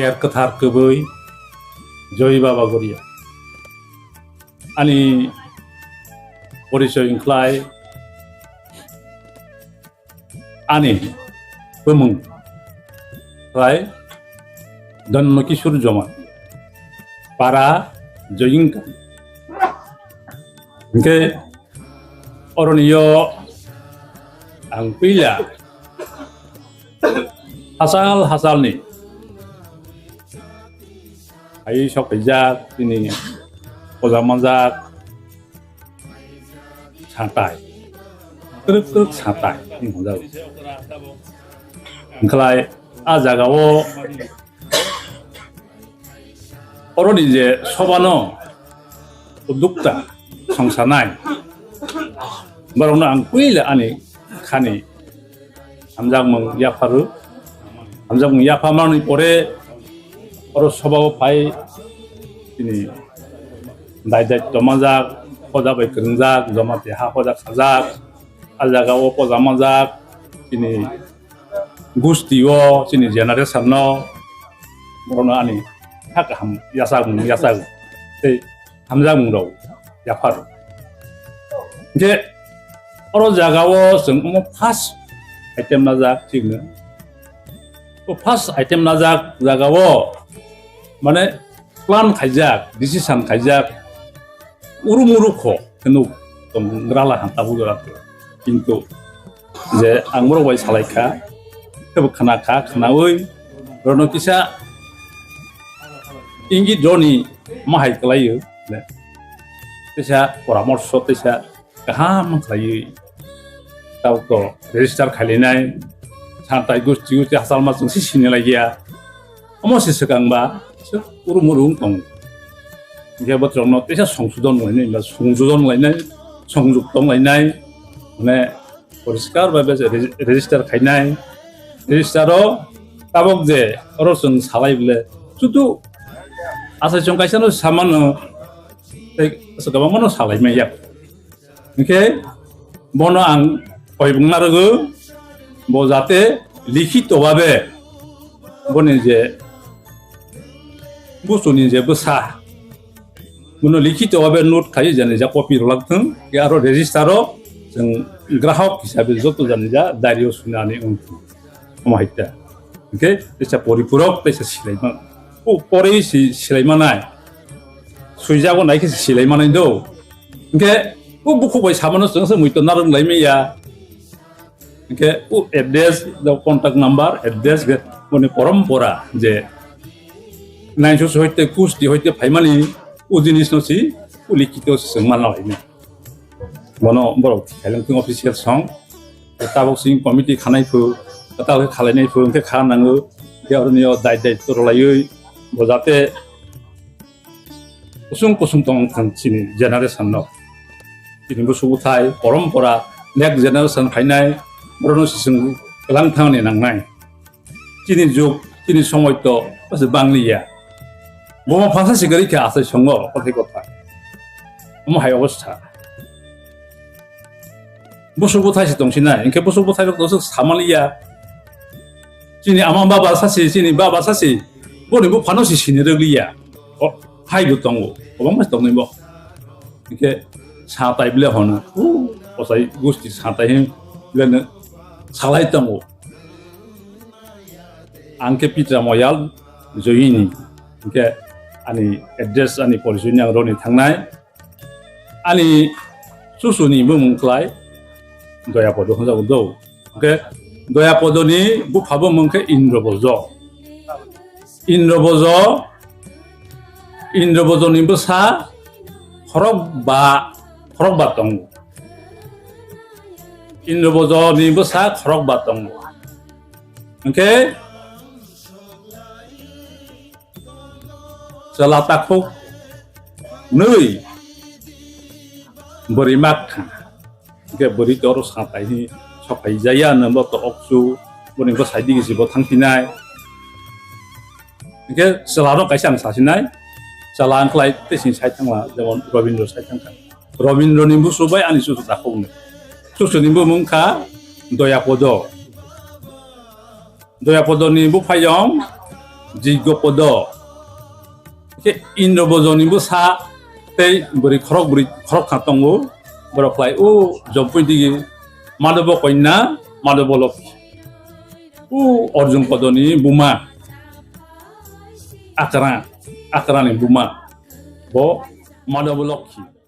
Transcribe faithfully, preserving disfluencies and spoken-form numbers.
Yer kwthar kwbwi Joy Baba Goria. Ani porichoi wngkhlai ani bumung khlai Dhanma Kishore Joma, para Joying. Hingke oroniyo ang puila hachal hachalni ai sok paijak, tini poja manjak, satai, kwrwk kwrwk satai, tini hwnjak. Wngkhlai a jagao oroni je sobano udukta songsanai, borokno ang puila ani khani hamjakmung yapharo. Hamjakmung yaphamani pore oro sobao phai tini dai dai tomajak, hoda bai kwrwngjak, joma tei ha hoda khajak, a jagao poja manjak, tini gusti o chini generation no, borokno ani ha kaham yachakmung yachak tei hamjakmung rok yaphar. Hingke oro jagao chwng omo first item najak chikno. O first item najak jagao mane plan khaijak, decision khaijak, uru muru kho hinwi tong grala han tabuk jora. Kintu je ang borok bai salai kha, tebo khna kha, khnaui borokno kisa ingit roni ma hai kwlaiyo, teisa poramorso, teisa kaham khlaiwi tabuk to register khailainai, santai gusti gusti hachal ma chwng si sinilaiya. Omo se swkang ba, se uru muru wng tongo. Hingke botrokno teisa songsodon lainai, ba songsodon lainai, songjuk tong lainai, mane poriskar bai bai se regi-, register khainai. Register o tabok je oro chwng salai bole, chutu asai chwng kaisa no samano, tei asai kwbangma no salai manya. Hingke bono ang koibung narwgo, bo jate likhito babe boni je busuni je bwsa, bono likhito babe note khai jani ja copy rwlak thung, ya aro register o chwng grahok hisabe joto jani ja diary o sunani wng thung. Omo hai ta. Hingke teisa poripurok teisa silaima. O porei si silaima nai. Suijago nai khe si silaima nai do. Hingke o bukhuk bai samano chwng se muitu narwk lai manya. Hingke o address, the contact number, address ge moni porompora je nainsu hoite kusti hoite phaimani o jinis no si o likhito se chwng manna laina. Bono borok thikhaileng thung official song. Tabok sing committee khanai phu, tabok khe khalainai phu, hingke kha nango, hingke oroni o dai dai to rwlaiwi, bo jate kusung kusung tong thang chini generation no. Chini busu buthai, porompora, next generation phainai, borokno sising kwlang thangni nangnai. Chini jug, chini somoi to, basi bangliya. Boma phangsa si gari khe asai songo, kothai kotha. Omo hai obostha. Busuk buthai se tongsinai, hingke busuk buthai rok to samaliya. Chini ama baba sasi, chini baba sasi, boni buphano si sini rwgliya. O, hai bo tongo, kwbangma se tongnai bo. Hingke satai bile hono, o, osai gusti satai hin, bile no salai tongo. Ang khe Pitra Moyal Joyini, hingke ani address, ani porichoi ni ang roni thangnai. Ani chusuni bumung klai Doyapodo hwnjago do. Hingke Doyapodoni bupha bumung khe Indrobojo. Indrobojo, Indrobojoni bwsa khorokba, khorokba tongo. Indrobojoni bwsa khorokba tongo. Hingke chwla takhuk nwi bwrwi mak kha. Hingke bwrwi toro satai hi sophai jaya, nwng bo to okchu, boni bwsai digi si bo thangphinai. Hingke chwla rok kaisa ang sasinai, chwla ang khlai tei sini sai thangla, jemon Robindro sai thangkha. Robindroni busu bai ani chuchu takhukni. Chuchuni bumung kha Doyapodo. Doyapodoni buphayong Jiggo podo. Khe Indro bojoni bo sa tei bwrwi khorok bwrwi khorok kha tongo. Borok khlai o Jompuini digi Madhobo koina Madhobo Lokhi. O Arjun podoni buma Akra, Akrani buma bo Madhobo Lokhi.